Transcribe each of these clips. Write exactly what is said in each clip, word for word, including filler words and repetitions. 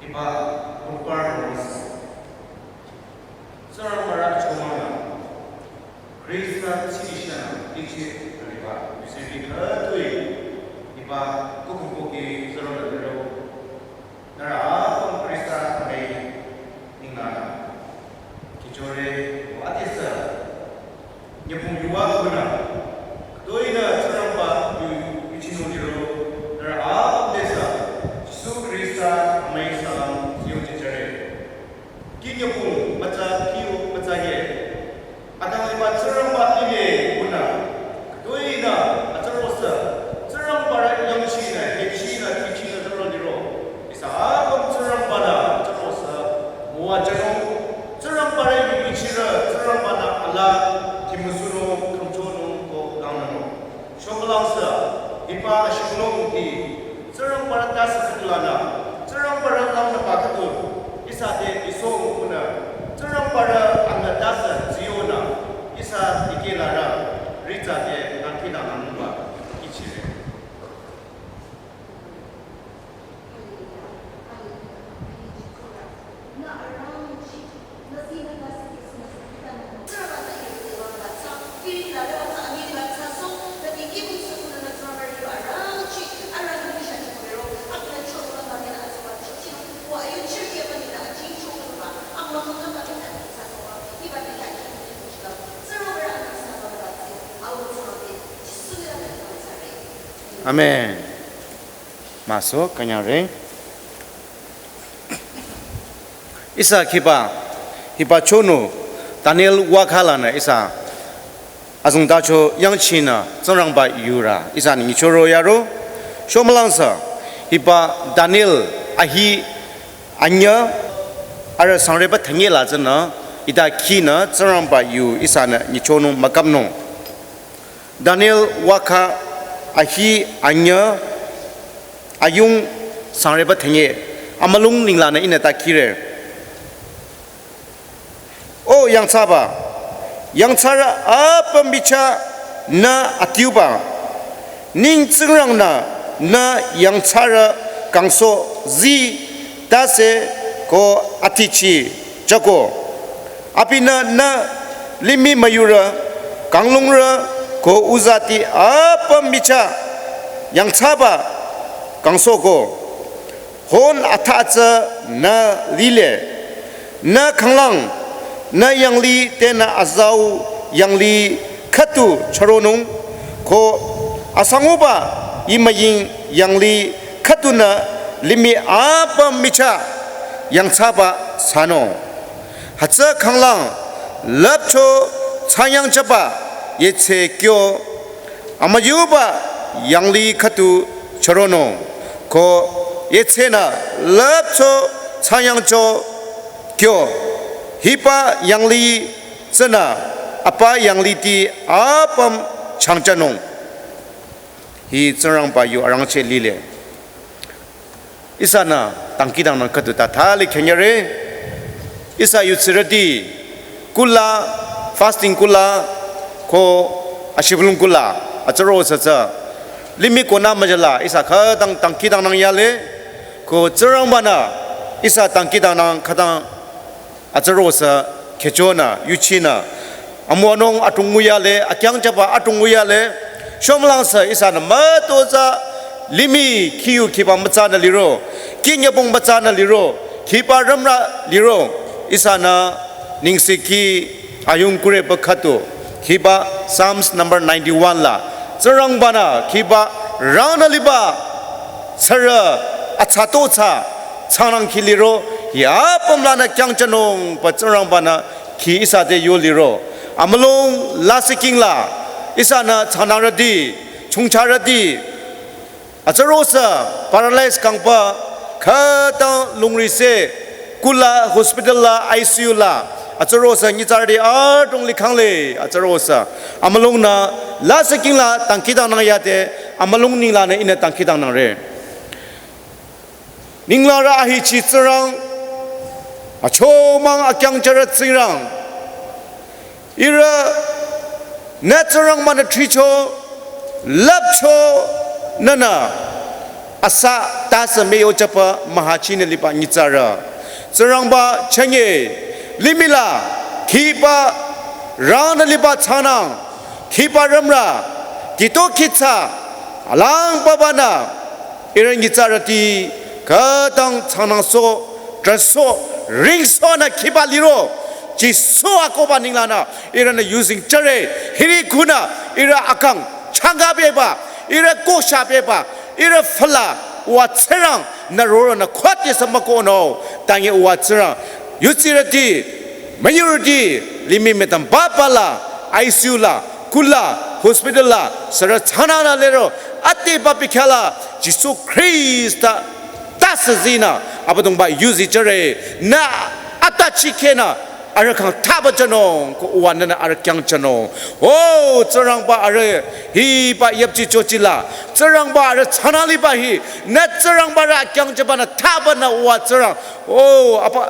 Hiba Rupar Rosa. Tsingrangba rü chomang la. Khrista tsibisha la ichi riba. Yuseri khütoi. Hiba kukukoki zero la zero. Nührü apüm Khrista amüi ninglang la. Kichore wa atisa. Nyübong yuva khunü, khütoinü Tsingrangba yu yuchinung liro, nührü apüm tesü, Jisu Khrista amüi salam ziyong jejüre. Kih nyübong mütsa kih mütsa ye. Atang liba Tsingrangba limih khunü, khütoinü atsarosü, Tsingrangba rü yangchinü, yangchinü, yangchinü zero liro. Ihsa apüm Tsingrangba-nü atsarosü müwajünung, Tsingrangba rü yuchirü, Tsingrangba-nü alaa, timüsunung, khümchonung, ko langnanung. Shokalangsü, hiba ashibülung hi, Tsingrangba rü tase khüdulanü, Tsingrangba rü langnüba khüdu, ihsa te isong khunü, Tsingrangba rü amna tase ziyonü, ihsa dikehla rü, ritsa te nangkila nangba, ichire. Amen. Maso kanyare. Ihsa khiba, hiba chonu, Daniel wakhalanü ihsa, azongtacho yangchinü, Tsingrangba yurü, ihsa nyichoro yaro, shomalangsü, hiba Daniel ahi anyü, arüh sangreba thanye la tsünü, ita khinü, Tsingrangba yu, ihsanü nyichonung mükamnung. Daniel wakha ahi anyü ayung sangreba thanye amülung ninglanü ihnü ta khire. O yangthsaba, yangthsarü apüm bicha nü adiuba, ning Tsingrangnü nü yangthsarü kangsoh zii tase ko atichi jüko. Abinü nü limih müyurü, kanglungrü, ko uzati apüm bicha yangthsaba kangsohko. Hon atha tsü nü lile, nü khanglang, nü yanglih tenü azau yanglih khüdu chüronung, ko asanguba imüying yanglih khüdunü limih apüm michah yangthsaba thsanung. Hütsü khanglang lüpcho thsangyangjüba yetse kyo, amüyuba yanglih khüdu chüronung, ko yetsenü lüpcho thsangyangcho kyo, hiba yanglih tsünü apa yanglihti apüm changjünung. Hi Tsingrangba yu arangcheh lile. Ihsanü dangkhidangnang khüdu ta thali khenyare. Ihsa yutsirüti kula, fasting kula, ko ashibülung kula, atsarosü tsü. Limih konü müjala, ihsa khütang dangkhidangnang yale, ko Tsingrangbanü, ihsa dangkhidangnang khütang atsarosü khechonü, yuchinü. Amüwanung atung nguyale, akyangjüba atung nguyale. Shomalangsü ihsanü mütozah limih khiyu khiba mütsanü liro, kih nyübong mütsanü liro, khiba rümrü liro. Ihsanü nengsekhi ayung kureba khüdu. Khiba Psalms number ninety-one la. Tsingrangbanü khiba rangnü liba tsürü atsa to tsü tsangrang khi liro, hi apüm lanü kyangjünungba Tsingrangbanü khi ihsa te yo liro. Amülung lasih king la, ihsanü tsangrangti, chongcharüti, atsarosü paralyze kangba, khütang lungrise, kula hospital la, I C U la, atsarosü nyitsarüti adrong likhangle, atsarosü. Amülungnü lasih king la dangkhidangnang yade, amülung ninglanü ihnü dangkhidangnangre. Ninglangrü ahechi Tsingrang, achomang akyangjürü Tsingrang. Ihrü nü Tsingrangbanü thricho, lüpcho nünü. Asa tase meyo chapa mahachinü liba nyitsarü. Tsingrangba chenge limih la khiba rangnü liba tsanang khiba ramra kito kitsa alang babanü ihrü nyitsarüti khütang tsanangsoh, trahsoh, ringsohnü khiba liro Jisu akohba ninglanü ihrünü yuzeng jüre. Hiri khunü ihrü akang changa beba, ihrü kosha beba, ihrü fala, uwa Tsingrang nü rorünü khode sü mükohnung. Tangi uwa Tsingrang, yudsirüti, müyurüti, limih mütam baba la, I C U la, kula, hospital la, sürü tsananü liro, ati babi khala, Jisu Khrista tase zinü, Abüdongba yuzi jüre, nü ata chikhenü, arüh khyang thaba jünung, ko uwa nünü arüh khyang jünung. O, Tsingrangba arüh hiba yapchi chochila, Tsingrangba arüh tsanang liba hi, nü Tsingrangba arüh khyang jübanü thabanü uwa Tsingrang. O, apa,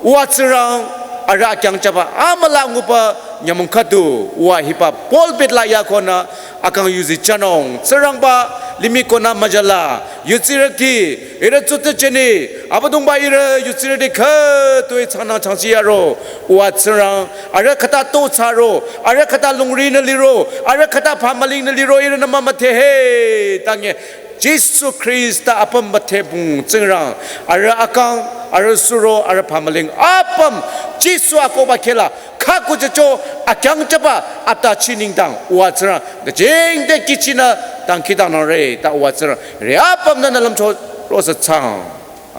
uwa Tsingrang arüh khyang jüba amüla nguba nyümong khüdu, uwa hiba pulpit la yakonü, akang yuzi jünung. Tsingrangba limih konü müjala, yudsirüti, ihrü tsutse jeni, Abüdongba ihrü yudsirüti khütoi tsanang changchi yaro, uwa Tsingrang, arüh khüta to tsaro, arüh khüta lungrinü liro, arüh khüta phamülingnü liro, ihrünü mümüdhe he, tangi, Jisu Khrista apüm müdhebung Tsingrang, arüh akang, arüh suro, arüh phamüling, apüm, Jisu akohba khela, khüku jücho, akhyang jüba, ata chi nengdang, uwa Tsingrang, kajingde kihchinü, dangkhidangnangre, ta uwa Tsingrang, re apüm nünü lümcho, rosü tsang.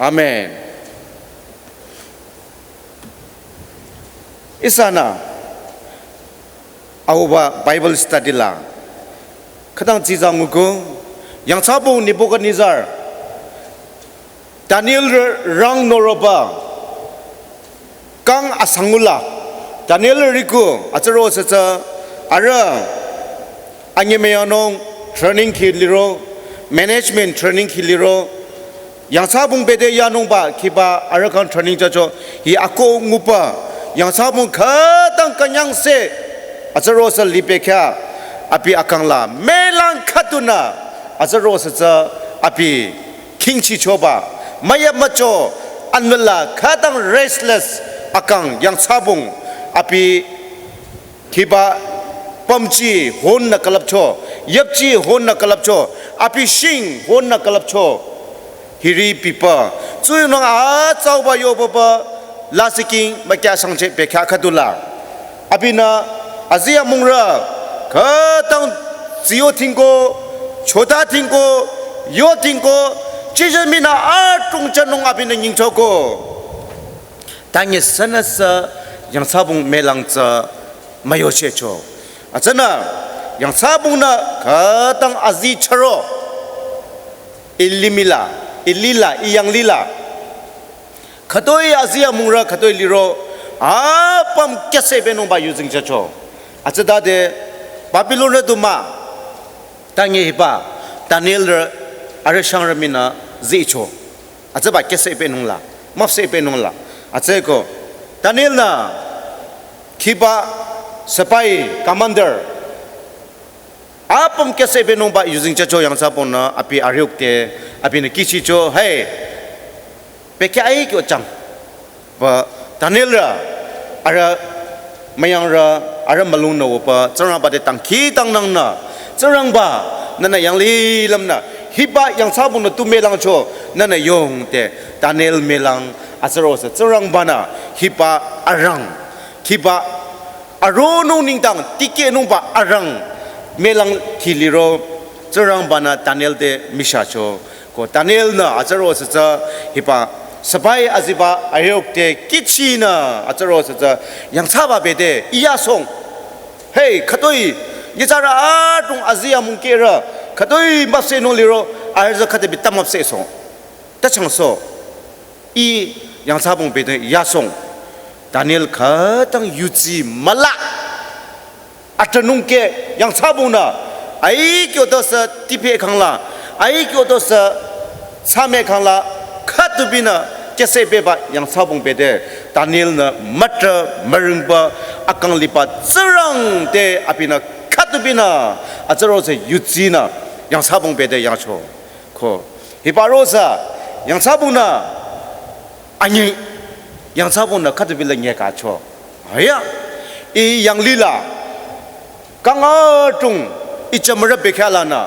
Amen. Ihsanü, auba Bible study la, khütang tsiza nguko, yangthsabung Nebuchadnezzar, Daniel rang noroba, kang asangula, Daniel riku, atsaro sasa, arüh, anyemüyangnung training khi liro, management training khi liro, yangthsabung bete yanungba khiba arüh khyang training jücho, hi akoh nguba, yangthsabung khütang künyangse, atsaro sü libe kya, abi akang la, mülang khüdunü, atsaro sasa, abi, khingchichoba, müyap mücho, anwüla khütang restless akang yangthsabung, abi khiba pümchi honnü külüpcho, yapchi honnü külüpcho, abi shing honnü külüpcho, hiri biba, tsuyunung atsauba yobaba, lasih king mükya sangche bekya khüdula. Abinü azi amungrü, khütang ziyo tingko, chota tingko, yo tingko, chijü minü atung jünung abinü nyingchoko. Tangi sünüsü yangthsabung mülang tsü müyochecho. Atsünü yangthsabungnü khütang azi chüro. Ilimih la, ilila, iyanglila. Khütoi azi amungrü khütoi liro, apüm kyüsehpehnungba yuzeng jücho. Atsütade Babylon rü du mah, tangi hiba, Daniel rü, arüh shangrü minü zicho. Atsüba kyüsehpehnung la, müpsehpehnung la. Atsüko, Daniel nü, khiba, sipahi, commander, apüm kyüsehpehnungba yuzeng jücho yangthsabungnü abi arüh yukte, abinü kihchicho, hey, bekya ai kyo chang. Ba Daniel rü, arüh müyangrü, arüh mülungnü wüba, Tsingrangba te dangkhidangnangnü, Tsingrangba, nünü yanglilümnü, hiba yangthsabungnü tu mülangcho, nünü yongte, Daniel mülang, atsaro sü, Tsingrangbanü, hiba arang, khiba, aronung nengdang, tikehnungba arang, mülang khi liro, Tsingrangbanü Daniel te mishacho, ko Daniel nü atsaro sasa hiba sipahi aziba ayokte kihchinü atsaro sasa yangthsaba bete iyasong. Hey, khütoi, nyitsarü atung azi amungkerü, khütoi müpsehnung liro, arüh za khüta bita müpsehsong. Ta changso, i yangthsabung bete iyasong. Daniel khütang yudsi müla. Atranungke yangthsabungnü, ai kyoto sü tiphe khangla, ai kyoto sü tsame khangla, khütubinü kyüsehpehba yangthsabung bete, Daniel nü mütra müringba akang liba Tsingrang te abinü khütubinü, atsaro sü yudsinü, yangthsabung bete yangcho. Ko, Hiba rosa, yangthsabungnü, anyi, yangthsabungnü khütübila nyekacho. Aya, i yanglila, kang atung, i chamara bekhalanü,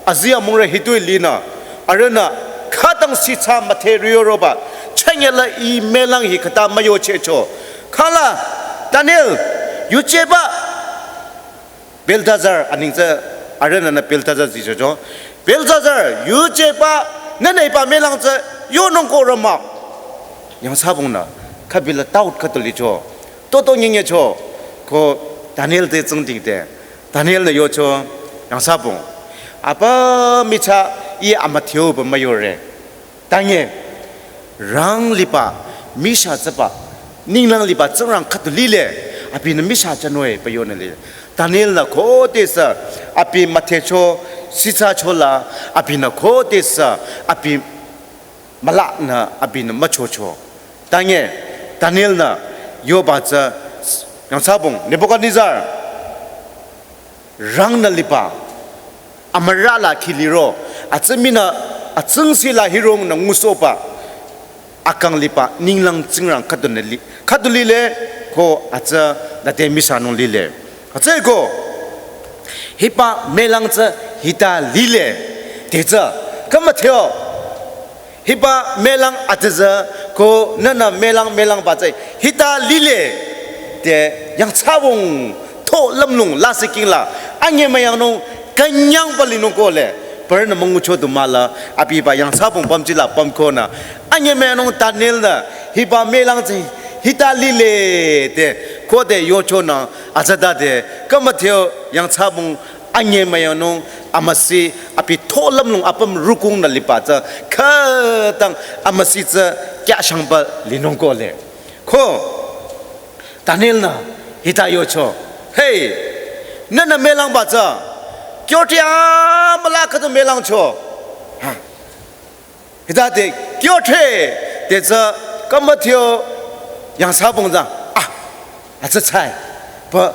azi amungre hitoi linü, arühnü, khütang sitsa material roba, chanyela i melang hi khüta müyochehcho. Khala, Daniel, yucheba, Beltazar, aning tsü, arühnü nü Beltazar zichocho. Beltazar, yucheba, nünü hiba melang tsü, yonung ko rama. Yangthsabungnü, khübila taut khütulicho. Toto nyenyecho, ko Daniel te tsingdhingde. Daniel-nü yocho, yangthsabung. Apa micha i amüdheu ba müyore. Tanye, rang liba, misha tsüba, ninglang liba tsingrang khütu lile, abinü misha chanoi pü yonü lile. Daniel-nü khodesü, abi müdhecho, sitsacho la, abinü khodesü, abi mülanü, abinü müchocho. Tanye, Daniel-nü, yoba tsü, yangthsabung, Nebuchadnezzar, rangnü liba, amürala khiliro, atsü minü, atsingsi la hirongnü ngusohba, akang liba, ninglang tsingrang khütunü li, khütu lile, ko atsü nüte misanung lile. Atsü ko, hiba melang tsü hita lile, te tsü, kamüdheo, hiba melang atüzü ko nünü melang melang ba tsü hita lile te yangthsabung tho lümlong lasih kingla anyemüyangnung künyangba linung kole pürünü müngucho du mahla abiba yangthsabung pümjila pümkonü anyemüyangnung Daniel-nü hiba melang tsü hita lile te khode yochonü atsütade kamüdheo yangthsabung anyemüyangnung amüsi abi tho lümlong apüm rukungnü liba tsü khütang amüsi tsü kyashangba linung kole. Ko Daniel-nü hita yocho. Hey, nünü melang ba tsü. Kyothri amüla khütu melangcho. Ha. Hita te kyothri te tsü kamüdheo yangthsabung tsü. Ah, atsü tsai. Pü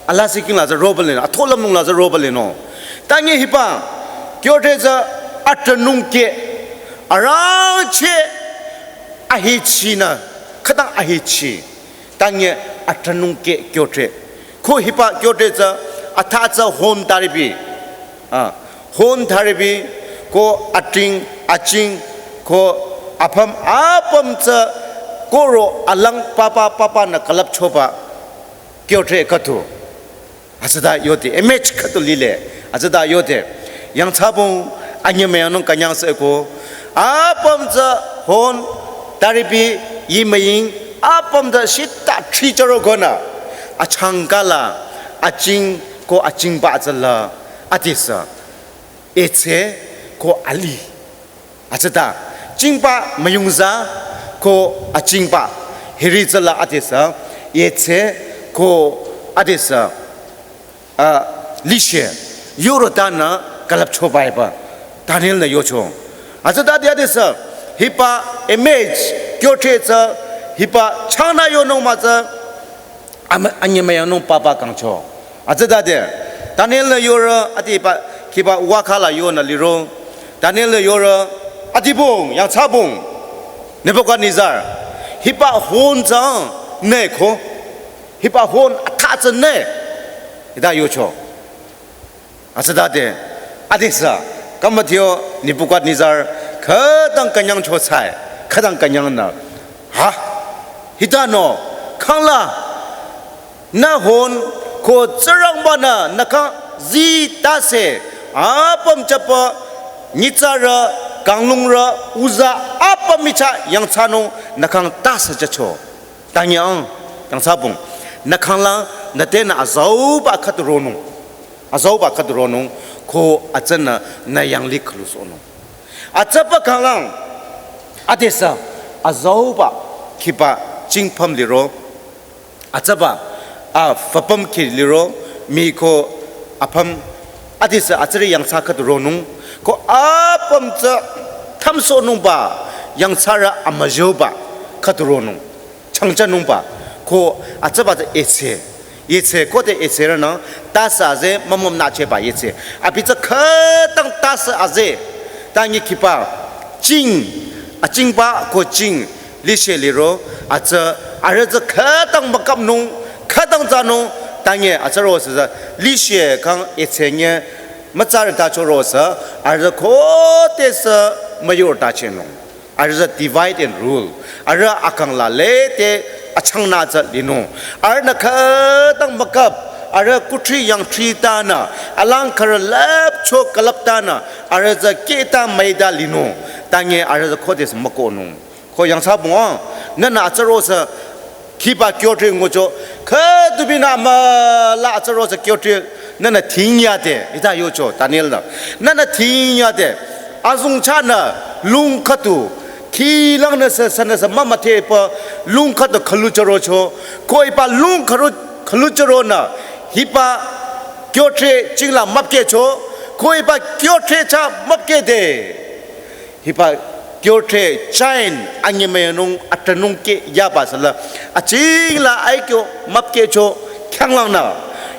alasih kingla tsü roba lino, atho lümlong la tsü roba lino. Tanye hiba, kyothri tsü atranung ke, arangcheh ahichinü, khütang ahichi. Tanye atranung ke kyothri. Ko hiba kyothri tsü, atha tsü hon taripi. Ah, hon taripi, ko ating, aching, ko apüm, apüm tsü, koro alang papa, papa nü külüpchoba, kyothri khütu. Atsüta yode, image khütu lile, atsüta yode. Yangthsabung, anyemüyangnung künyangseh ko. Apüm tsü hon, taripi, yimüying, apüm tsü shita thricharo konü. Achangkala, aching, ko achingba tsüla, adesü. Etse, ko ali. Atsüta, chingba müyungza, ko achingba, hiri tsüla adesü, yetse, ko adesü, ah, lishe, yoro tanü külüpchoba hiba, Daniel-nü yocho. Atsütade adesü, hiba image, kyothri tsü, hiba changnü yonung mütsü, ama, anyemüyangnung papa kangcho. Atsütade, Daniel-nü yoro, adi ba, kiba wakhala yonü liro. Daniel-nü yoro, adibung, yangthsabung, Nebuchadnezzar. Hiba hon tsü ne ko. Hiba hon atha tsü ne. Hita yocho. Atsütade, adesü, kamüdheo Nebuchadnezzar, khütang künyangcho tsai, khütang künyangnü. Ha? Hita no, khangla, nü hon, ko Tsingrangba-nü, nü khyang zi tase, apüm chapü, nyitsarü, kanglungrü, uza, apüm michah yangthsanung, nü khyang tase jacho. Tanyang, yangthsabung. Nü khanglang, nü tenü azauba khütu ronung. Azauba khütu ronung, ko atsünü nü yanglih khülusohnung. Atsüba khanglang, adesü, azauba khiba chingpüm liro. Atsüba, a, füpüm khi liro, mi ko apüm, adesü atsüri yangthsa khütu ronung. Ko apüm tsü thamsohnungba, yangthsarü amüzhoba khütu ronung. Changchanungba, ko atsüba tsü etse. Etse, khode etse rünü, tase aze, mümüm nü cheba etse. Abi tsü khütang tase aze, tanyi khiba, Ching, achingba ko ching, lishe liro, atsü, arüh tsü khütang müküpnung, khütang thsanung, tange, atsü ro sü, lishe kang etsenge, mütsarü ta choro sü, arüh tsü khode sü, müyur ta chenung. Arüh tsü divide and rule. Arüh akang la lete, achang nü tsü linung. Arühnü khütang müküp, arüh kuthri yangthri tanü, alang kharü lüpcho külüp tanü, arüh tsü keta müita linung. Tange arüh tsü khode sü mükohnung. Ko yangthsabung, nünü atsü ro sü, khiba kyothri ngucho, khüdubinü müla atsü ro sü kyothri, nünü thing yade, hita yocho, Daniel nü. Nünü thing yade, azong chanü, lung khüdu, khilang nü sü, sünü sü, mama te pa, lung khüdu khülu choro cho, ko hiba lung khülu, khülu choro nü, hiba kyothri chingla müpkehcho, ko hiba kyothri cha müpkehde. Hiba kyothri chain anyemüyanung atranung ke yaba sala. Achingla aikyo müpkehcho khyanglang nü.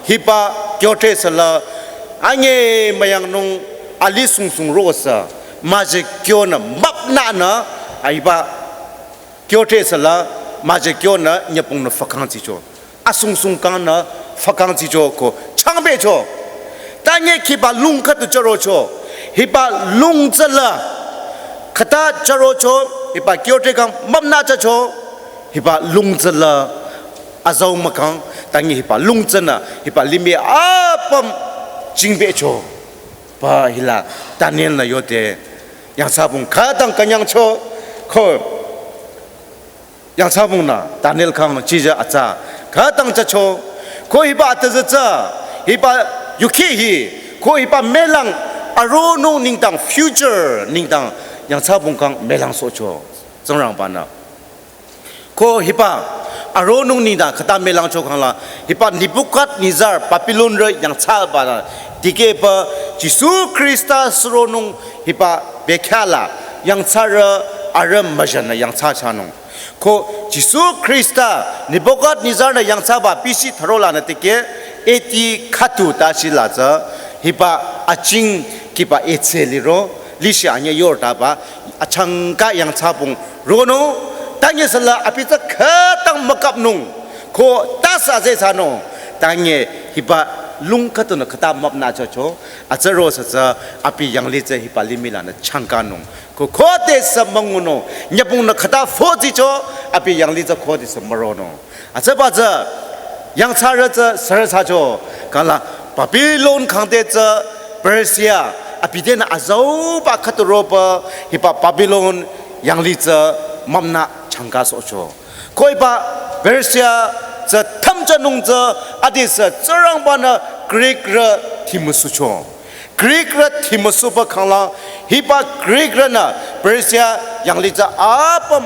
Hiba kyothri sala anyemüyangnung ali sungsung ro sü. Müje kyonü müpnü nü. Hiba kyothri sala müje kyonü nyübong nü fakang tsicho. Asungsung kang nü fakang tsicho ko changbecho. Tange khiba lung khüdu choro cho. Hiba lung tsüla khüta choro cho. Hiba kyothri kang müpnü chacho. Hiba lung tsüla azau mükang. Tange hiba lung tsünü hiba limih apüm chingbecho. Ba hila Daniel nü yode. Yangthsabung khütang künyangcho. Ko yangthsabung nü, Daniel kang nü, chija atsa, khütang chacho, ko hiba atsa tsü, hiba yukhi hi, ko hiba melang, aronung nengdang future, nengdang, yangthsabung kang melang sohcho, Tsingrangba nü. Ko hiba, aronung nengdang, khüta melang cho kang la, hiba Nebuchadnezzar, Babylon rü yangthsaba nü, dikehba, Jisu Khrista suronung, hiba, bekhyah la, yangthsarü, arüh müjanü, yangthsa chanung. Ko Jisu Khrista Nebuchadnezzar nü yangthsaba B C thüro lanü tikeh A D khüdu tashi la tsü hiba aching khiba etse liro lishi anye yor taba achangka yangthsabung ronung tange sala abi tsü khütang müküpnung ko tasa ze thsanung tange hiba lung khüdunü khüta müpnü chocho atsü ro sü tsü abi yanglih tsü hiba limih lanü changkanung. Ko khode sü müngunung, nyübong nü khüta fo tsicho, abi yanglih tsü khode sü müronung. Atsüba tsü, yangthsarü tsü sürü thsacho, kala Babylon kangde tsü Persia, abi tenü azauba khüdu roba, hiba Babylon yanglih tsü müpnü changka sohcho. Ko hiba Persia tsü thümchanung tsü, adi sü Tsingrangba nü Greek rü thimüsucho. Greek rü thimüsuba khangla, hiba Greek rünü Persia yanglih tsü apüm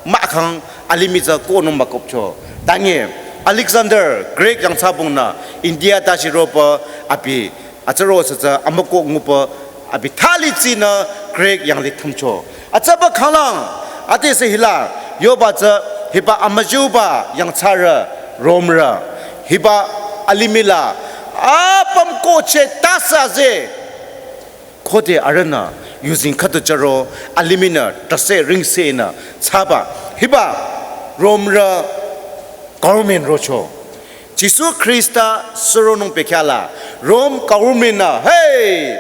mahkhang alimih tsü kohnung mükopcho. Tange Alexander Greek yangthsabung nü India tashi roba abi atsü ro sü tsü amükoh nguba abi thali tsinü Greek yanglih thümcho. Atsüba khanglang, ade sü hila, yoba tsü, hiba amüjüba yangthsarü, Romrü, hiba alimih la, apüm kohcheh tasa ze, khode arühnü, yuzeng khüdu charo, alimih nü, tase ringse nü, thsaba, hiba, Romrü, government rocho. Jisu Khrista suronung bekhyah la, Rome government nü, hey,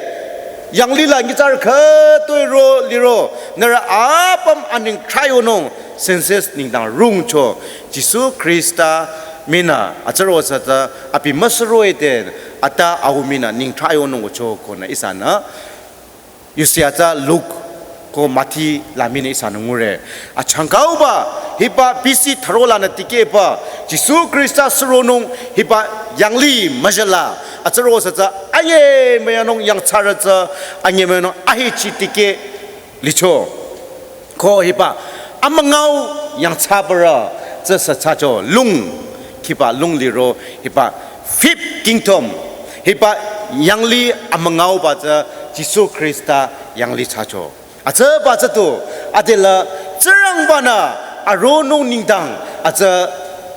yanglih la nyitsarü khütoi ro liro, nührü apüm aning trayonung, census nengdang rungcho, Jisu Khrista minü, atsü ro sü tsü, abi müsuro ete, ata au minü ning trayonung cho konü ihsanü, Yusi atsa Luke ko Mathi la minü ihsanü ngure. Achangkauba hiba B C thüro lanü tikehba Jisu Khrista suronung hiba yanglih müjala. Atsü ro sü tsü anyemüyanung yangthsarü tsü anyemüyanung ahechi tikeh licho. Ko hiba amüngau yangthsabarü tsü sü thsacho lung, khiba lung liro hiba fifth kingdom, hiba yanglih amüngauba tsü Jisu Khrista yanglih thsacho. Atsüba tsü tu, adela Tsingrangba nü aronung nengdang atsü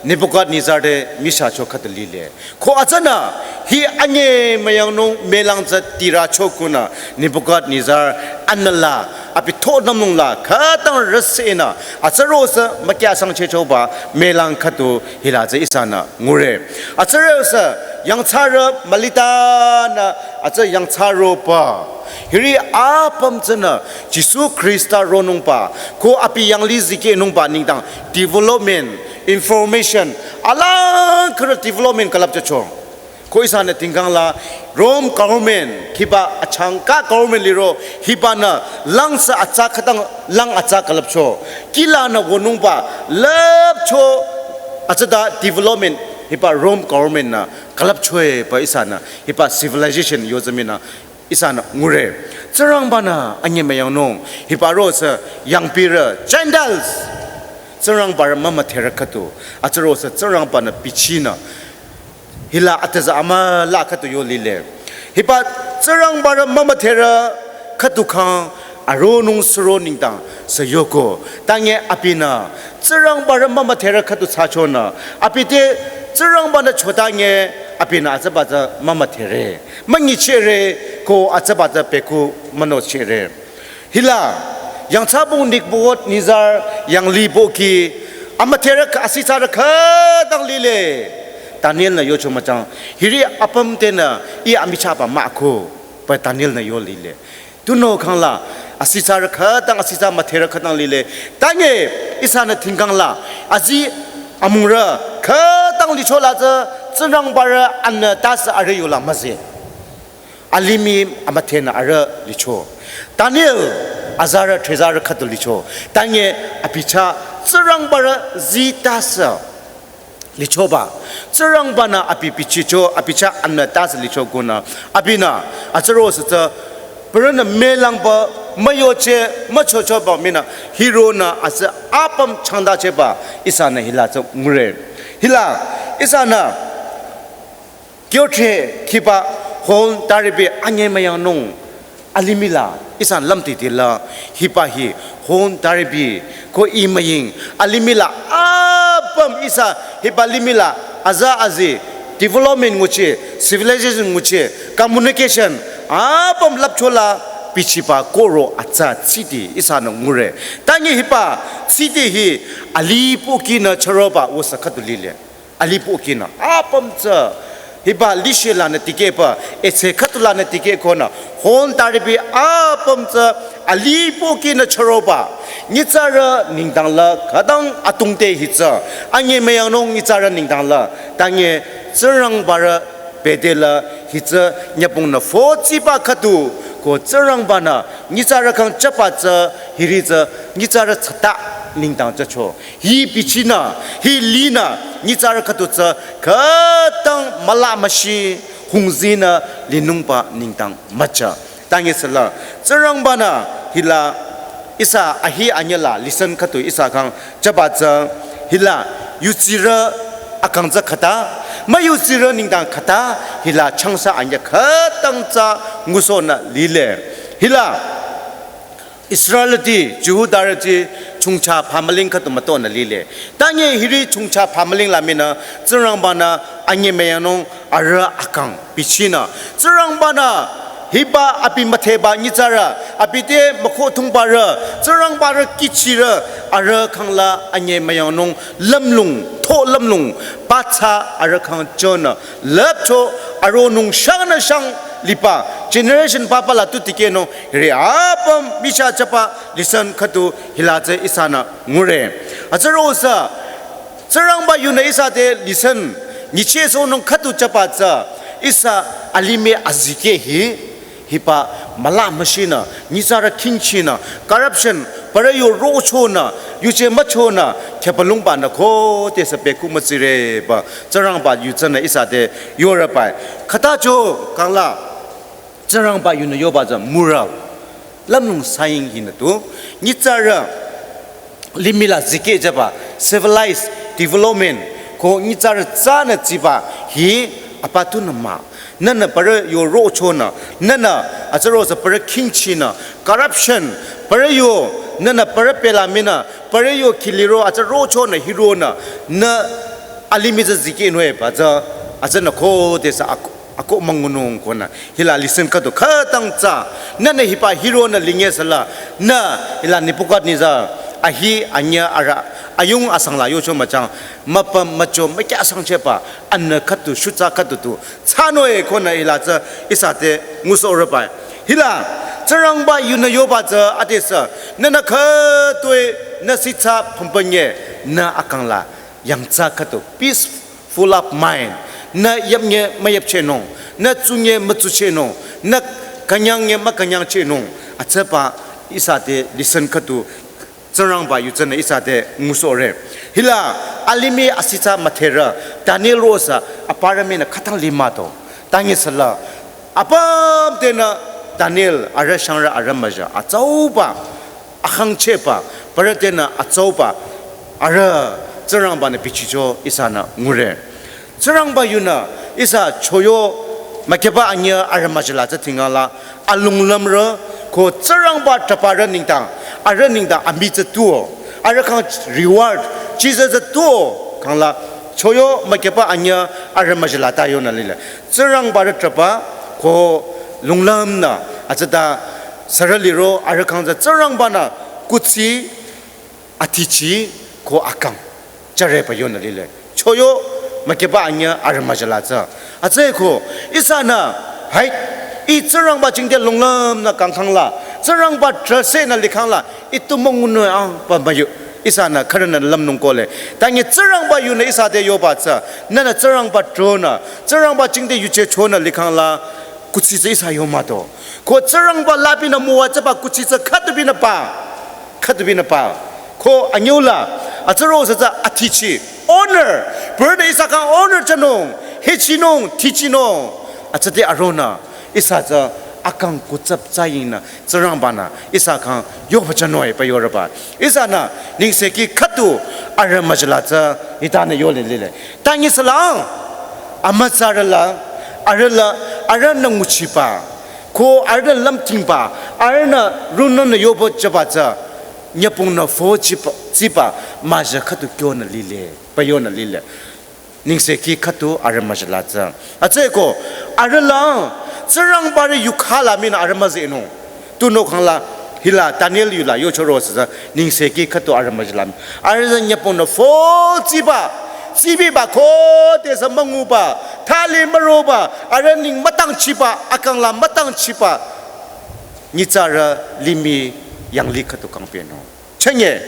Nebuchadnezzar te michahcho khüdu lile. Ko atsünü hi anyemüyangnung mülang tsü tiracho kunü Nebuchadnezzar anüla abi thonümlung la khütang rüsenü atsüro sü mükyasang chehchoba mülang khüdu hila tsü ihsanü ngure. Atsüro sü yangthsarü mülitanü atsü yangthsaroba. Hiri apüm tsünü Jisu Khrista ronungba, ko abi yanglih zikehnungba nengdang development, information, alang khürü development külüpchocho. Ko ihsanü tingkang la Rome government, hiba achangka government liro, hibanü lang sü atsa khütang lang atsa külüpcho. Kihlanü wünungba lüpcho atsüta development, hiba Rome government nü külüpchoe pü ihsanü, hiba civilization yo tsü mii nü ihsanü ngure. Tsingrangbanü anyemüyangnung, hiba ro sü yangpirü, Gentiles, Tsingrangbarü mümüdherü khüdu, atsüro sü Tsingrangbanü bichinü, hila atüza amüla khüdu yo lile. Hiba Tsingrangbarü mümüdherü khüdu khyang aronung suro nengdang sü yoko. Tange abinü Tsingrangbarü mümüdherü khüdu thsachonü, abi te Tsingrangbanü chotange abinü atsüba tsü mümüdhere, münyichehre, ko atsüba tsü pehku münochehre. Hila yangthsabung Nebuchadnezzar yanglih pohki amüdherü kha-, asithsarü khütang lile. Daniel-nü yocho müchang, hiri apüm tenü Ih amichahba mahko pü Daniel-nü yo lile. Tunüo khangla asithsarü khütang, asithsa müdherü khütang lile. Tange ihsanü tingkang la azi amungrü khütang lichola tsü Tsingrangbarü anü tasü arüh yola müzi. Alimih amüdhenü arüh licho. Daniel azarü threzarü khüdu licho. Tange abi chah Tsingrangbarü zi tasü lichoba. Tsingrangbanü abi bichicho, abi chah anü tasü licho kunü, abinü atsüro sü tsü parünü mülangba müyocheh, müchochoba mii nü hironü atsü apüm changtachehba ihsanü hila tsü ngure. Hila ihsanü kyothre khiba hon taripi anyemüyangnung alimih la ihsa lümtitila hiba hi hon taripi ko imüying alimih la apüm ihsa hiba limih la aza azi development nguchi, civilization nguchi, communication apüm lüpchola bichiba koro atsa tsiti ihsanü ngure. Tange hiba tsiti hi alih pohkinü chüroba wüsa khüdu lile. Alih pohkinü apüm tsü hiba lishehlanü tikehba etse khüdulanü tikehkonü hon taripi apüm tsü alih pohkinü chüroba. Nyitsarü nengdang la khütang atungte hi tsü anyemüyangnung nyitsarü nengdang la tange Tsingrangbarü bete la hi tsü nyübongnü fotsiba khüdu ko Tsingrangbanü nyitsarü khyang jüba tsü hiri tsü nyitsarü tsata nengdang jücho. Hi bichinü, hi linü, nyitsarü khüdu tsü khütang müla müshi hungzinü linungba nengdang müjü. Tange süla Tsingrangbanü hila ihsa ahi anyüla lesson khüdu ihsa khyang jüba tsü hila yudsirü akang tsü khüta, müyudsirü nengdang khüta, hila changsa anyü khütang tsü ngusohnü lile. Hila Israelti, Jihudarüti chongcha phamüling khüdu mütonü lile. Tange hiri chongcha phamüling la mii nü Tsingrangbanü anyemüyangnung arüh akang bichinü Tsingrangbanü hiba abi müdheba nyitsarü, abi te mükhothungbarü, Tsingrangbarü kihchirü arüh khyang la anyemüyangnung lümlong, tho lümlong, pathsa arüh khyang jünü lüpcho aronung shangnü shang liba generation papa la tu tikehnung hiri apüm michah jüba lesson khüdu hila tsü ihsanü ngure. Atsüro sü Tsingrangba yunü ihsa te lesson nyichehsohnung khüdu jüba tsü ihsa alimih azikeh hi hiba müla müshinü, nyitsarü khingchinü, corruption, parü yo rochonü, yuje müchonü, khüpalungbanü khodesü pehku mütsire pü Tsingrangba yu tsünü ihsa te yorübai. Khütacho kangla Tsingrangba yunü yoba tsü moral, lümlong saying hinü tu nyitsarü limih la zikeh jüba, civilized development, ko nyitsarü tsünü tsiba hi apa tunü mah. Nühnü parü yo rochonü, nühnü atsüro sü parü khingchinü, corruption, parü yo, nühnü parü pela minü, parü yo khiliro atsü rochonü hironü, nü alimih tsü zikehnung-e ba tsü, atsünü khodesü ak-, akoh müngunung konü. Hila lesson khüdu khütang tsü, nünü hiba hironü linge süla, nü hila Nebuchadnezzar, ahi anyüh arüh, ayung asang la yocho müchang, müpüm mücho mükyasangchehba, anü khüdu shutsa khüdu tu, thsanung-e konü hila tsü, ihsa te ngusohreba. Hila, Tsingrangba yunü yoba tsü adesü, nünü khütoi, nü sitsa pümpenye, nü akang la, yangthsa khüdu, peaceful of mind. Nü yapnye müyapchehnung, nü tsunye mütsuchehnung, nü künyangye mükünyangchehnung. Atsüba ihsa te lesson khüdu Tsingrangba yu tsünü ihsa te ngusohre. Hila alimih asitsa müdherü Daniel rosü aparü minü khütang limüto. Tangi süla apüm tenü Daniel arüh shangrü arüh müja atsauba, akhangchehba, parü tenü atsauba, arüh Tsingrangba-nü bichicho ihsanü ngure. Tsingrangba yunü ihsa choyo mükyüba anyüh arüh müjala tsü thingala alunglümrü ko Tsingrangba trabarü nengdang, arüh nengdang amüi tsü tuo, arüh khyang reward, chiza tsü tuo, khangla choyo mükyüba anyüh arüh müjala ta yonü lile. Tsingrangba rü traba ko lunglümnü, atsüta sürü liro arüh khyang tsü Tsingrangba-nü kuthsi, athichi ko akang, jüre pü yonü lile. Choyo mükyüba anyüh arüh müjala tsü. Atsüko, ihsanü, hai, ih Tsingrangba jingte lunglümnü kangkhangla, Tsingrangba trase nü likhangla, ih tu müngunung-e ah, pü müyu. Ihsanü khürünü lümnung kohle. Tangi Tsingrangba yunü ihsa te yoba tsü, nünü Tsingrangba tronü, Tsingrangba jingte yuje chonü likhangla, kuthsi tsü ihsa yo müto. Ko Tsingrangba lapinü müwajüba kuthsi tsü khüdu binü pü. Khüdu binü pü. Ko anyüla, atsü rosü tsü athichi, honor. Bürünü ihsa khyang honor jünung, hechinung, thichinung. Atsüte aronü, ihsa tsü akang kutsap tsayingnü, Tsingrangba-nü, ihsa khyang yoba jünung-e pü yoreba. Ihsanü, nengsekhi khüdu arüh müjala tsü, hitanü yole lile. Tangi süla, amütsarü la, arüh la, arühnü nguchiba, ko arühnü lümtingba, arühnü rungnümnü yoba jüba tsü, nyübongnü fo tsiba, tsiba, müja khüdu kyonü lile, pü yonü lile. Nengsekhi khüdu arüh müjala tsü. Atsüko, arüh la, Tsingrangba rü yukhala minü arüh müzehnung. Tunüo khangla, hila Daniel yula yocho rosü tsü, nengsekhi khüdu arüh müjala. Arüh tsü nyübongnü fo tsiba, tsibiba khodesü münguba, thali müroba, arüh neng mütangchiba, akang la mütangchiba, nyitsarü limih yanglih khüdu kangpehnung. Chünye,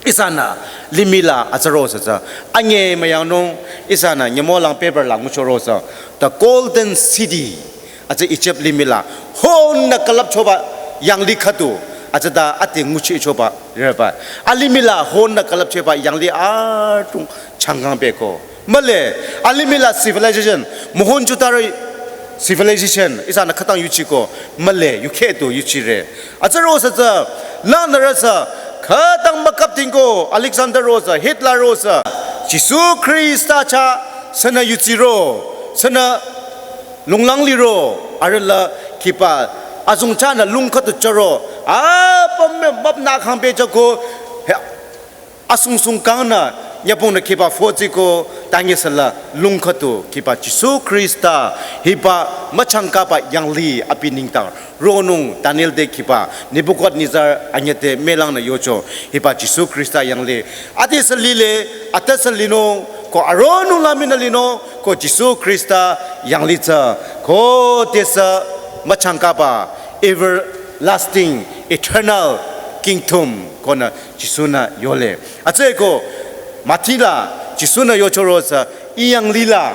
ihsanü limih la atsü rosü tsü, anyemüyangnung, ihsanü nyümong lang paper la ngucho rosü, the golden city, atsü Egypt limih la, honü külüpchoba yanglih khüdu, atsüta ati nguchichoba reba. Alimih la honü külüpchoba yanglih atung changkang pehko. Mühle, alimih la civilization, Mohenjo-daro civilization, ihsanü khütang yuchiko, mühle, yukheh tu yuchire. Atsü rosü tsü, langnürü sü, khütang mükapdingko, Alexander rosü, Hitler rosü, Jisu Khrista chah, sünü yutsiro, sünü lunglang liro, arüh la khiba, azong chahnü lung khüdu chüro, apüm müpnü khang pehjüko, he, asung sung kangnü, nyübongnü khiba fo tsiko, tangi süla, lung khüdu, khiba Jisu Khrista, hiba, müchangkaba yanglih abi nengdang, ronung, Daniel te khiba, Nebuchadnezzar anyüh te mülangnü yocho, hiba Jisu Khrista yanglih, adesü lile, atesü linung, ko aronung la minü linung, ko Jisu Khrista yanglih tsü, khodesü, müchangkaba, everlasting, eternal kingdom, konü, Jisu-nü yole. Atsüko, Mathi la, Jisu-nü yocho rosü, ih yanglih la,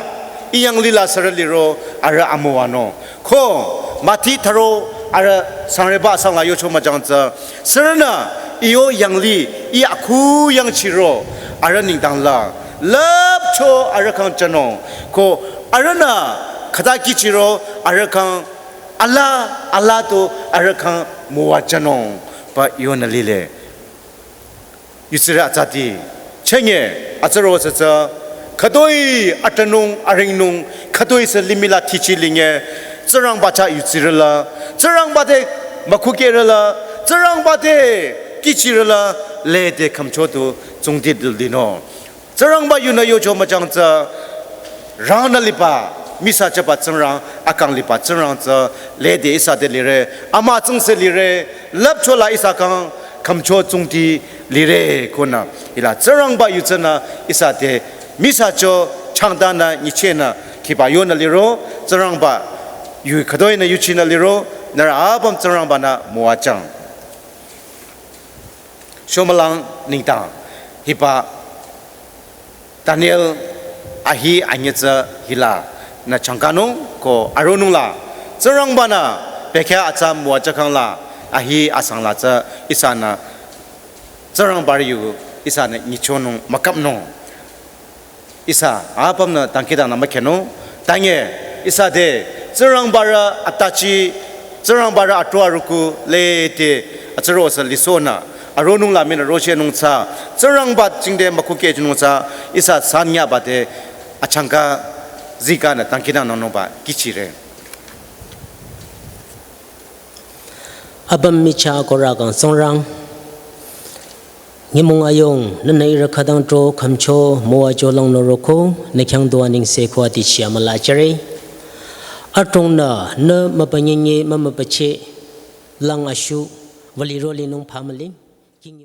ih yanglih la sürü liro, arüh amüwanung. Ko, Mathi tharo, arüh sangreba asang la yocho müjang tsü, sürünü, iyo yanglih, ih akhu yangchiro, arüh nengdang la, lüpcho arüh khyang jünung. Ko, arühnü, khüta kihchiro, arüh khyang, alaa, alaa tu, arüh khyang, müwajünung, pü yonü lile. Yutsirü atsati, chünye, atsü rosü tsü, khütoi atünung, aringnung, khütoi sü limih la thichi linge, Tsingrangba chah yutsirü la, Tsingrangba te mükhukehrü la, Tsingrangba te kihchirü la, lede khümcho tu, tsungdi dildinung. Tsingrangba yunü yocho müchang tsü, rangnü liba, misa chaba Tsingrang, akang liba Tsingrang tsü, lede ihsa te lire, ama tsingse lire, lüpcho la ihsa kang, khümcho tsungti lire, konü, hila Tsingrangba yu tsünü, ihsa te, misa cho, changtanü, nyichehnü, khiba yonü liro, Tsingrangba, yu khütoinü yuchinü liro, nührü apüm Tsingrangbanü müwajüng. Shomülang nengdang, hiba Daniel ahi anyütsü hila nü changkanung ko aronung la, Tsingrangbanü bekhyah atsa müwajükhang la, ahi asang la tsü ihsanü Tsingrangba yu ihsanü nyichonung mükapnung. Ihsa apümnü dangkhidangnang mükhenung, tange ihsa te Tsingrangba rü atachi, Tsingrangba rü atro aruku lede atsüro sü lisohnü, aronung la minü rochehnung tsü, Tsingrangba jingte mükukehjünung tsü, ihsa sanyaba te achangka zikanü dangkhidangnangnungba kihchire. Apüm michah ko rakang Tsingrang, nyümong ayung, nühnü ihrü khütang tro khümcho müwajo langnü roko, nü khyang dua nengse ko atichi amüla jüre. Adrongnü, nü mübünyenye mümübücheh, lang ashu, wüliro linung phamüling, kingi